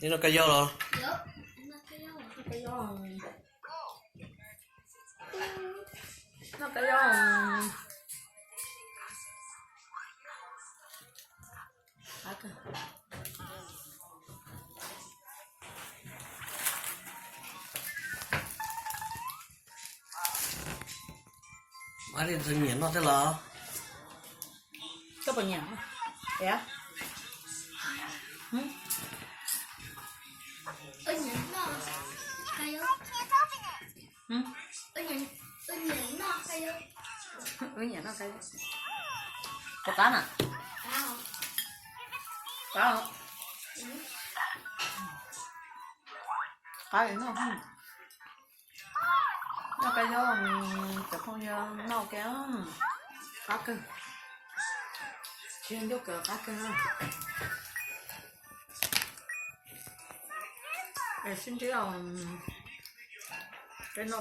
Nej noj kab yob los? Noj kab yob. Ua li ntxawg nyiam noj thiab los? Koj puas nyiam? Wb nyiam noj kab yob. Puas qab na? Qab. Qab li noj. Noj kab yob, cov phooj ywg noj ua ke, qab kawg. Tsis yog ncauj kawg, qab kawg. Es sib ntsib peb noj